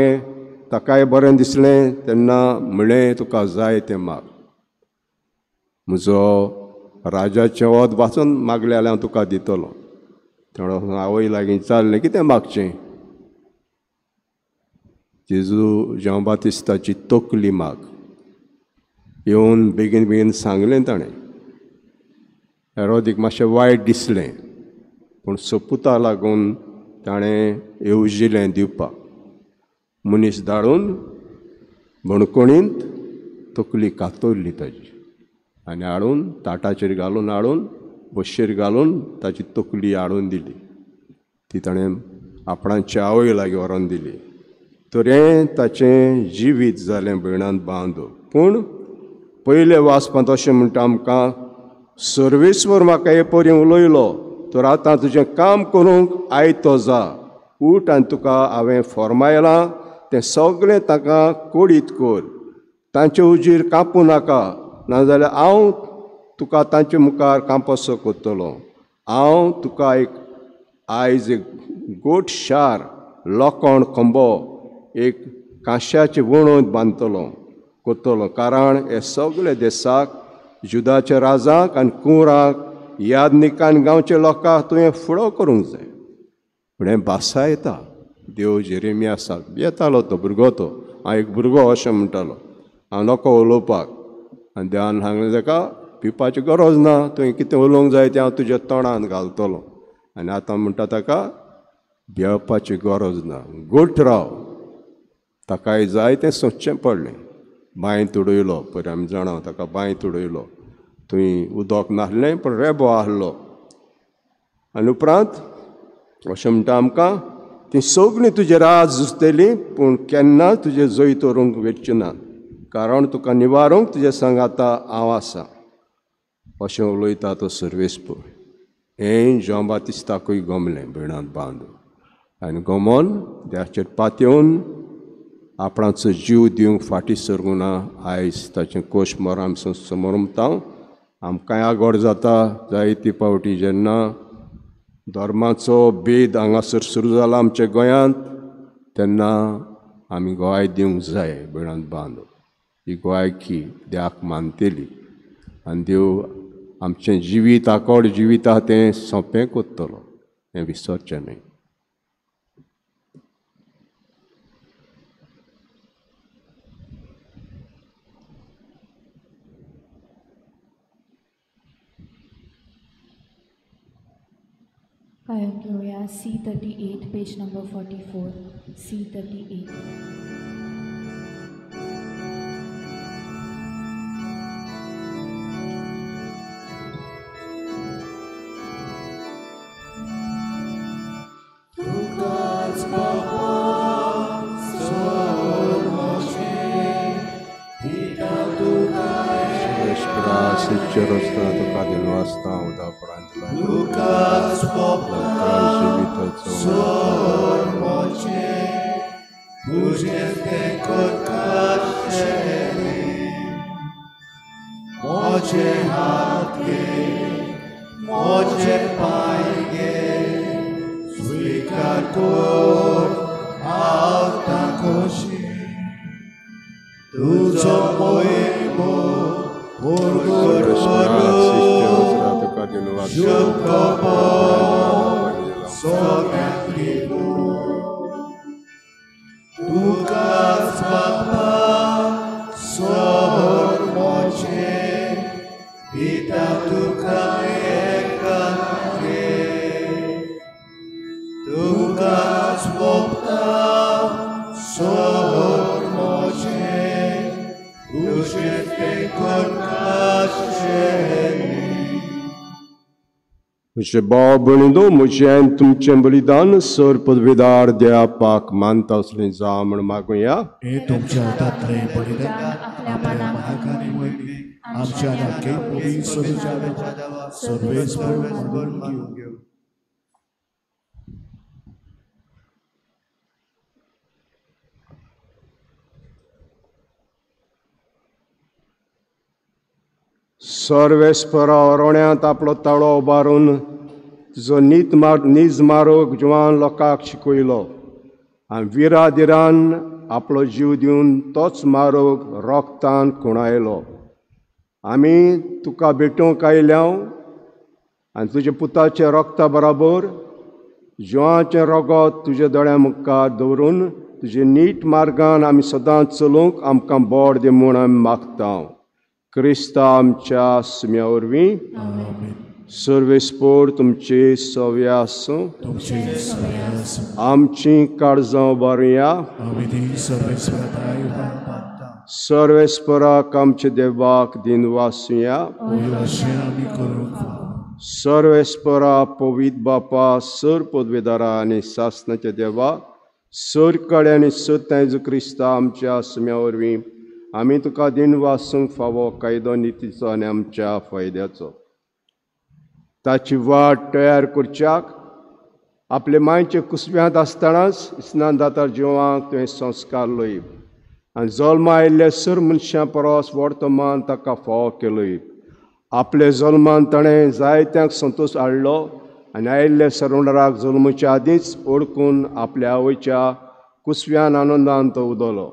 ताकाय बरें दिसलें. तेन्ना म्हणलें तुका जाय तें माग, म्हजो राजाचें वत वाचून मागलें जाल्यार हांव तुका दितलो. तेणें आवय लागीं चाललें कितें मागचें, जेजू जुआंव बातिस्ताची तकली माग. येवन बेगीन बेगीन सांगलें ताणें. हेरोदीक मातशें वायट दिसलें, पूण सोपुता लागून ताणें येवजिलें दिवपाक. मनीस धाडून बणकोणींत तकली कातरली ताजी आनी हाडून ताटाचेर घालून हाडून बशेर घालून ताची तकली हाडून दिली. ती ताणें आपणाचे आवय लागीं व्हरोन दिली. तर हें ताचें जिवीत जालें भयणांत बांदो. पूण पयले वाचपांत अशें म्हणटा आमकां, सर्वेस्वर म्हाका हे परी उलयलो, तर आतां तुजें काम करूंक आयतो जा, उठ आनी तुका हांवें फॉर्मायलां तें सगळें ताका कोडीत कर, तांचे उजीर कापूं नाका, नाजाल्यार हांव तुका तांचे मुखार कांपसो करतलो. हांव तुका एक आयज एक गोट शार लोखण खंबो एक कांश्याचे वणत बांदतलो करतलो, कारण हे सगळे देसाक जुदाच्या राजाक आनी कुंवराक यादनिकान गांवच्या लोकांक तुवें फुडो करूंक जाय. पूण हें भासा येता देव जेरेमियासाक येतालो तो भुरगो, तो हांव एक भुरगो अशें म्हणटालो, हांव नको उलोवपाक. आनी देवान सांगलें ताका पिवपाची गरज ना, तुवें कितें उलोवंक जाय तें हांव तुज्या तोंडान घालतलो. आनी आतां म्हणटा ताका भिवपाची गरज ना, गोट राव. ताकाय जाय तें सोदचें पडलें. बांयत उडयलो, पयर आमी जाणा ताका बांयत उडयलो, थंय उदक नासलें पूण रेबो आहलो. आनी उपरांत अशें म्हणटा आमकां, ती सगळीं तुजे राज जुसतली पूण केन्ना तुजें जैत व्हरूंक वेचचें ना, कारण तुका निवारूंक तुजे सांगाता हांव आसा, अशें उलयता तो सर्वेस्पर. हें जांव बातिस्ताकूय गमलें भयणांत बांदू. आनी गमोन देवाचेर पातयेवन आपणाचो जीव दिवंक फाटीं सरूंक ना. आयज ताचें कोश मर आमी समोरता. आमकांय आगोड जाता जायते फावटी जेन्ना धर्माचो भेद हांगासर सुरू जाला आमच्या गोंयांत, तेन्ना आमी गोवाय दिवंक जाय भयणांत बांदू. ही गोवायकी देवाक मानतली आनी देव आमचें जिवीत आकोड जिवीत आहा तें सोंपें करतलो, हें विसरचें न्हय. Choir Gloria, C38, page number 44, C38. म्हजे भाव भयणींनो, म्हजें आनी तुमचें बलिदान सर पदवीदार देवाक मानता असलें जावं म्हूण मागुया. हे तुमच्या हातांतलें बलिदान आपल्या महाकानी वरवीं आमच्या नाके सर्वेस्पर मानून घेवं. सर्वेस्परा ओरोण्यांत आपलो ताळो उबारून तुजो नीज मारोग जुवान लोकांक शिकयलो आनी विराधिरान आपलो जीव दिवन तोच मारोग रोगतान खुणायलो. आमी तुका भेटोवंक आयल्या आनी तुज्या पुताच्या रोगता बराबर जुवाचें रोगत तुज्या दोळ्या मुखार दवरून तुजे नीट मार्गान आमी सदांच चलूंक आमकां बोड दी म्हूण आमी मागता. क्रिस्ता आमच्या सुम्या वरवीं. आमेन. सर्वेस्पोर तुमचे सवे आसूं. आमची काळजां उबारुया. सर्वेस्पराक आमच्या देवाक दिनवासुया. सर्वेस्परा पवित्र बापा सर पदवेदारा आनी सासनाच्या देवा सर कडे आनी सत्यां क्रिस्ता आमच्या सुम्या वरवीं आमी तुका दिनवासूंक फावो कायदो नितीचो आनी आमच्या फायद्याचो. ताची वाट तयार करच्याक आपले मांयचे कुसव्यांत आसतनाच स्नान दातार जिवांक तुवें संस्कार लय आनी जल्मा आयिल्ले सर मनशां परस वर्तमान ताका फावो केलोय. आपले जल्मान ताणें जायत्यांक संतोश हाडलो आनी आयिल्ले सरवणराक जल्मच्या आदींच ओळखून आपल्या आवयच्या कुसव्यान आनंदान तो उदलो.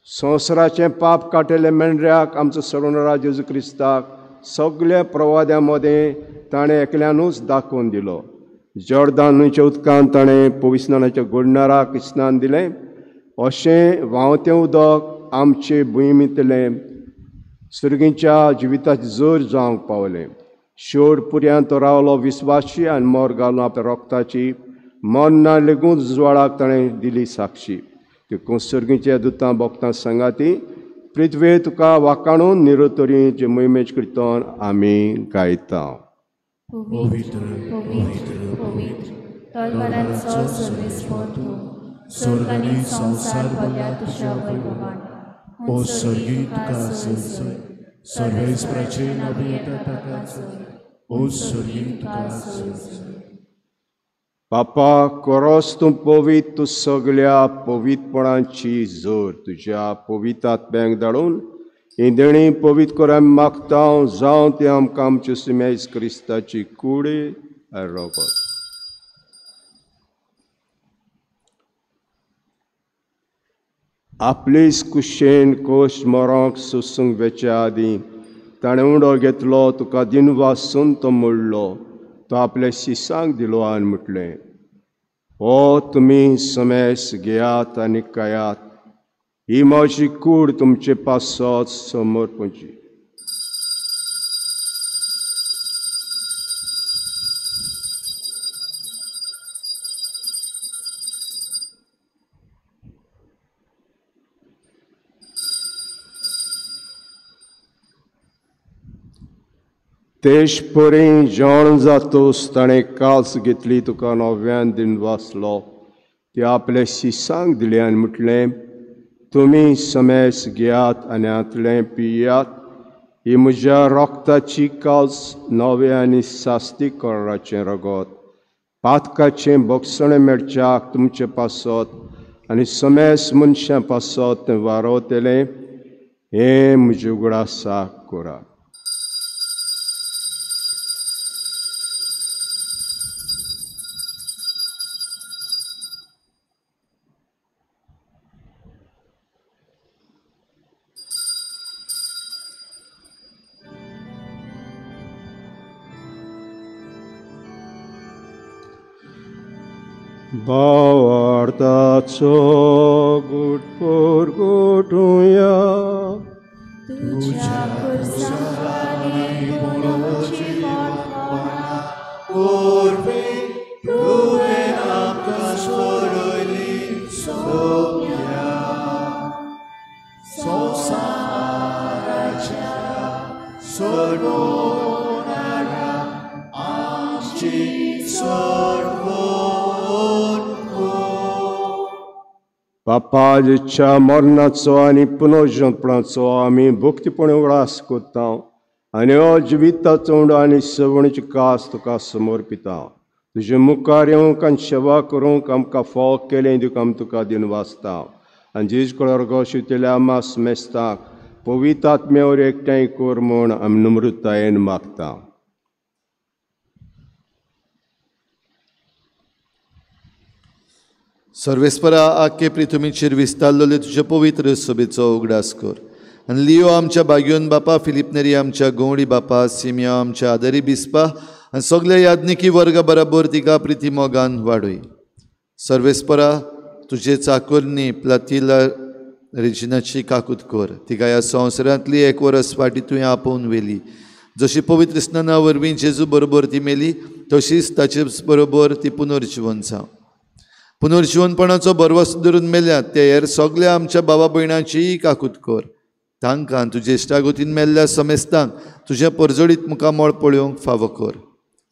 संवसाराचें पाप काडटले मेंढऱ्याक आमचो सरवणरा जेजू क्रिस्ताक सगल्या प्रवाद्यां मदें ताणें एकल्यानूच दाखोवन दिलो. जॉर्दान न्हंयच्या उदकान ताणें पविस्नानाच्या गोडणाराक स्नान दिलें. अशें व्हांवतें उदक आमचे भुंयेंतलें सुर्गींच्या जिविताची जोर जावंक पावलें. शेवट पुर्यांत तो रावलो विस्वाशी आनी मोर घालून आपल्या रोगताची मरणां लेगून उजवाडाक ताणें दिली साक्षी. देखून सुर्गींच्या दुतां भक्तां सांगाती पृथ्वे तुका वाकाणून निरोतरीचे मोहिमेच कीर्तन आमी गायता. पवित्र पवित्र पवित्र तलवारांचो सर्वेस्पर तूं, स्वर्ग आनी संवसार भरल्या तुज्या वैभवान. ओ स्वर्गी तुका जय, सर्वेस्पराचे नांव येता ताका जय. ओ स्वर्गी तुका जय. बापा कोरोस तूं पवित्र, तूं सगल्या पवित्रपणाची जोर तुज्या पवित्र आत्म्यांक धाडून ही देणी पवित्र कर आमी मागता. जावं तें आमकां आमचे सुमेज क्रिस्ताची कूड आनी रोगत. आपलीच कुशेन कोश मरोंक सोसूंक वेच्या आदीं ताणें उडो घेतलो, तुका दिनवासून तो मोडलो, तो आपल्या शिसांक दिलो आनी म्हटलें, ओ तुमी समेस घेयात आनी खायात, ही म्हजी कूड तुमचे पासत समर्पणची. तेश परी जेवण जातूस ताणें काल्स घेतली, तुका नव्यान दिन वाचलो, ते आपल्या शिसांक दिलें आनी म्हटलें, तुमी समेस घेयात आनी हांतलें पियात, ही म्हज्या रोगताची काल्स नवें आनी सास्ती कराचें रगत पातकाचें भोगसणें मेळच्याक तुमचे पासत आनी समेस मनशां पासत तें वारवतलें. हें म्हजें उगडासाक करात. भावार्थाचो गुटपोर गुटुया तुझ्या पुरसांनी बरोवची मोठपणा वरवीं तुवें आमकां सोडयली सोंप्या संवसाराच्या सोडवणाऱ्या आमची सोडवण. बापाच्या मरणाचो आनी पुनर्जनपणाचो आमी भक्तीपणे उगडास करता आनी हो जिविताचो उंडो आनी सवणीची कास तुका समर्पिता. तुजे मुखार येवंक आनी सेवा करूंक आमकां फावो केलें देखून आमी तुका दिनवासता आनी जेज कळरगो शिवतल्या मास मेस्ताक पवित्र आत्म्या वरवीं एकठांय कर म्हूण आमी नम्रतायेन मागता. सर्वेस्परा आख्खे पृथ्वीचेर विस्तारलेले तुजे पवित्र सभेचो उगडास कर आनी लियो आमच्या बाग्योन बापा, फिलीप नेरी आमच्या गवळी बापा, सिमिया आमच्या आदरी बिस्पा आनी सगल्या याज्ञिकी वर्गा बराबर तिका प्रिती मोगान वाडय. सर्वेस्परा तुजे चाकोरनी प्लातिला रेजिनाची काकूत कर, तिका ह्या संवसारांतली एक वरस फाटीं तुवें आपोवन व्हेली जशी पवित्र स्नाना वरवीं जेजू बरोबर ती मेली तशीच ताचे बरोबर ती पुनर्जिवन जावं. पुनर्जिवनपणाचो भरवंसो धरून मेल्यात ते हेर सगल्या आमच्या भावा भयणांचीय काकूत कर. तांकां तुजे इश्टागतीन मेल्ल्या समेस्तांक तुजें परजळीत मुखामळ पळोवंक फावो कर.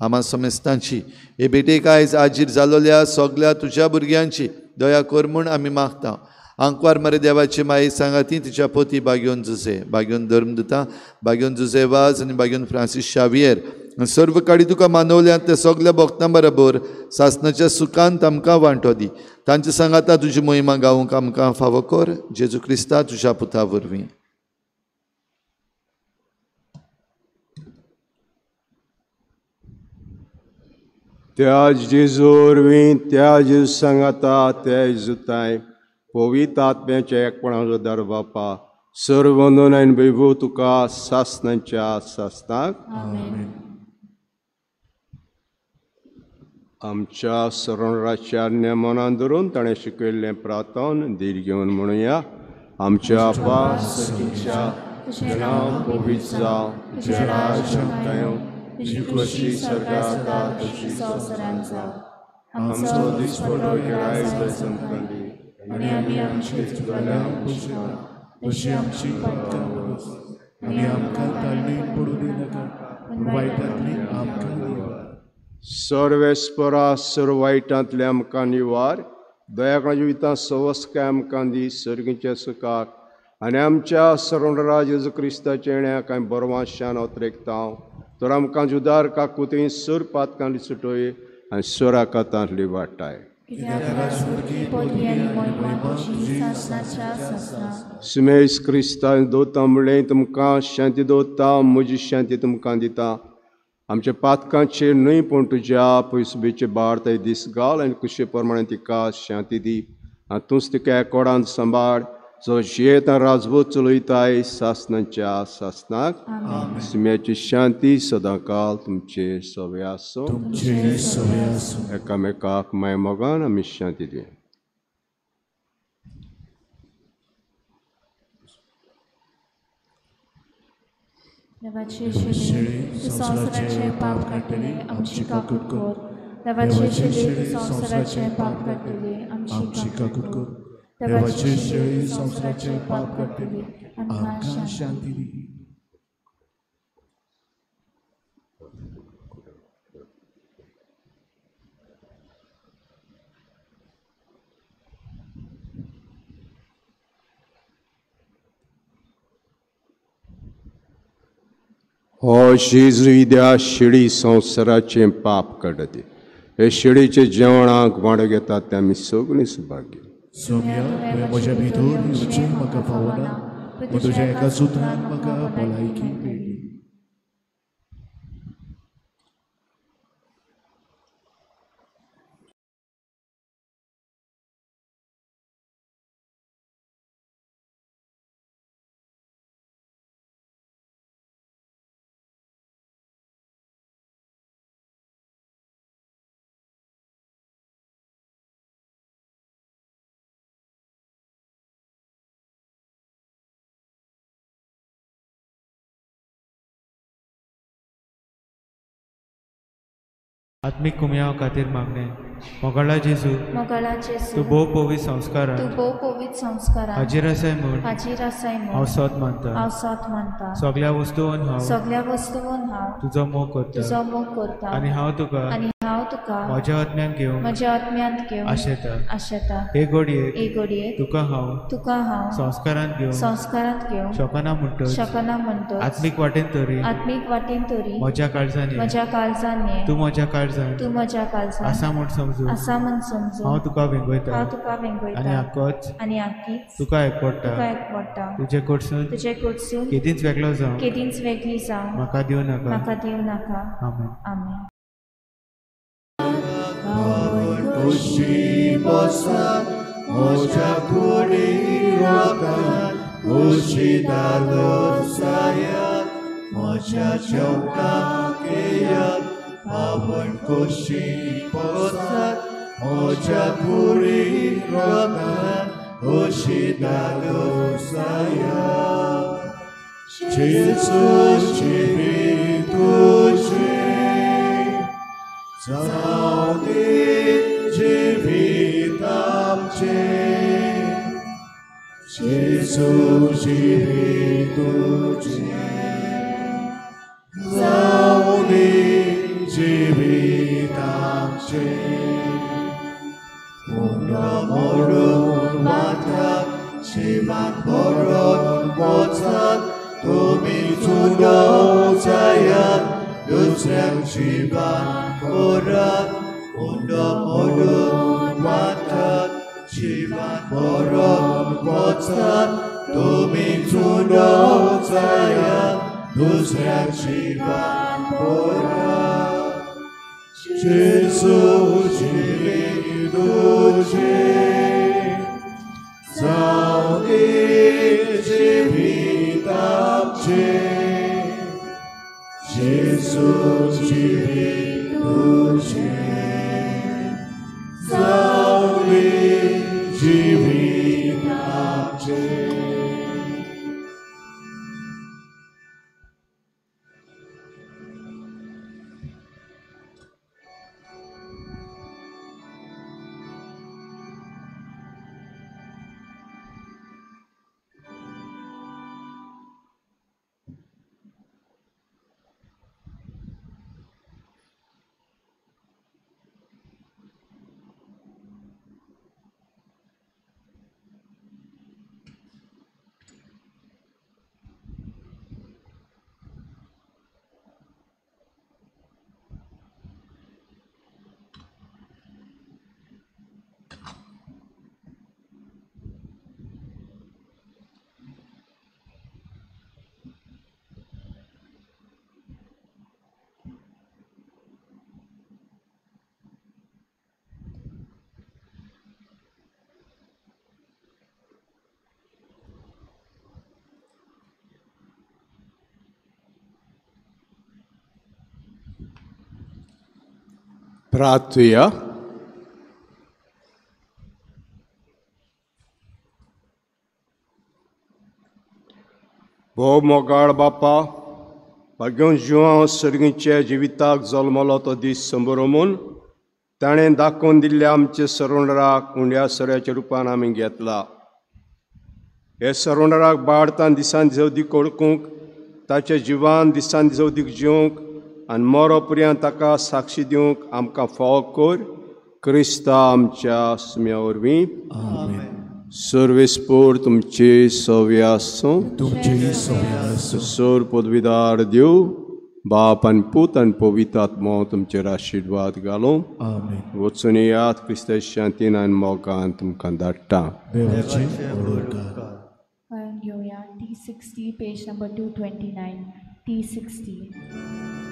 आमा समेस्तांची हे भेटेक आयज आजीर जालोल्या सगल्या तुज्या भुरग्यांची दया कर म्हूण आमी मागता. आंकवार मरे देवाची माई सांगाती तिच्या पोती बाग्योन जुजे, बाग्योन धर्मदुता, बाग्योन जुजे वाज आनी बाग्योन फ्रांसीस शावियर आनी सर्व काडी तुका मानवल्यात त्या सगल्या भक्तां बरोबर सासनाच्या सुखांत आमकां वांटो दी. तांचे सांगाता तुजी मोहिमा गावंक आमकां फावो कर. जेजू क्रिस्ता तुज्या पुता वरवीं. त्या जेजू वरवीं, त्या जेजू सांगाता, त्या जेजूताय पवित्र आत्म्याच्या एकपणाचो दर बापा सर्व वंदन आनी वैभव तुका सासनाच्या सासनाक. आमच्या सरणराच्या नेमनान धरून ताणें शिकयल्लें प्रार्थन धीर घेवन म्हणुया. आमच्या आपा सर्गीच्या, तुजें नांव पवित्र जावं, तुजें राज्य येवं, तुजी खोशी स्वर्गांत जाता तशी संवसारांत जावं. आमचो दिसपडो आयज आमकां दी आनी आमी आमचे चुकल्यांक पुशता तशी आमची पातकां पुस आनी आमकां ताळणेक पडूं दिनाका पूण वायटांतली आमकां निवार. सर्वेस्परा सर्व वायटांतले आमकां निवार, दयाकणा जिवितां सवस्काय आमकां दी सर्गीच्या सुखाक आनी आमच्या सरणराज जेजू क्रिस्ताच्या येण्या कांय बरवाशान अत्रेकता तर आमकां जुदार काकुती सुर पातकांतली सुटोय आनी सुराकातांतली वाटाय. सुमेश क्रिस्तान दोता म्हणलें तुमकां शांती दोता, म्हजी शांती तुमकां दिता. आमच्या पातकांचेर न्हय पूण तुज्या पयसुबेचे बार ते दीस घाल आनी कुशे प्रमाणे तिका शांती दी आनी तूंच तिका एकोडान सांबाळ जो जियेत राजवत चलयताय सासनाच्या सासनाक. सुम्याची शांती सदांकाल तुमचे सवे आसूं. एकामेकाक माय मोगान आमी शांती दिवया. देवाचे शिळे संवसाराचे पाप काडटले आमची काकूट कर. देवाचे शिळे संवसाराचे पाप काडटले आमची काकूट कर. देवाचे शिळे संवसाराचे पाप काडटले आमकां शांती दी. हो जेजू त्या शिडी संवसाराचें पाप काडटा. हे शिडीचे जेवणाक वांटो घेतात ते आमी सगळीं सुभाग्य. सोम्या, तुवें म्हज्या भितर येवचें म्हाका फावना, पूण तुज्या एका सुत्रान म्हाका भलायकी मेळ्ळी. आत्मीक कुमयाव खातीर मागणें. मोगाळा जेजू, तूं भोव पवित्र संस्कारांत हाजीर आसाय म्हूण हांव सत मानता. सगल्या वस्तून हांव तुजो मोग करता आनी हांव तुका म्हज्या आत्म्यांत घेवंक आशेता. हे घडयेक तुका हांव संस्कारांत घेवंक शकना म्हणटच आत्मीक वाटेन तरी म्हज्या काळजान ये, तूं म्हज्या काळजान आसा म्हूण समजून हांव तुका वेंगयता आनी आकीच तुका एकवटा. तुजे कडसून केदींच वेगळो जावं म्हाका दिवं नाका. आमेन. आमेन. खोशी बसात म्हज्या कुडीक रोगान खोशी दालोसायात म्हज्या जेवणाक येयात. पावन खोशी बसात म्हज्या कुडीक रोगान खोशी दालोसायात. जेजूची तुझें जावं दी जिवीत आमचें जेजू जिवीत तुझें जावं दी जिवीत आमचें उंडो मोडून वाटात शिवान भरोन वचात तुमी चुडो जायात दुसऱ्यांक जिवान भरात उंडो मोडून वाटात जिवान भरोन वचात तुमी चुडो जायात दुसऱ्यांक जिवान भरात जेजू जिवीत तुझें जावं दी जिवीत आमचें जेजू जिवीत तुझें जावं दी जिवीत आमचें. प्रार्थुया. भोव मोगाळ बापा, भाग्योन जिवां सर्गीच्या जिविताक जल्मलो तो दीस संबरोमून ताणें दाखोवन दिल्ल्या आमच्या सरोंडराक उंड्या सऱ्याच्या रुपान आमी घेतला. हे सरोंडराक बाडतान दिसान दिसवदीक ओळखूंक, ताच्या जिवान दिसान दिसवदीक जिवंक आनी मरो पर्यंत ताका साक्षी दिवंक आमकां फावो कर. क्रिस्ता आमच्या सुम्या वरवीं. सर्वेस्पोर तुमचे सव्य आसूं, तुमचे सव्य आसूं. सर पदवीदार देव बाप आनी पूत आनी पवित्र आत्मो तुमचेर आशिर्वाद घालूं. वचून येयात क्रिस्ता शांतीन आनी मोगान तुमकां धाडटा. घेवया T60 page number 229 T60.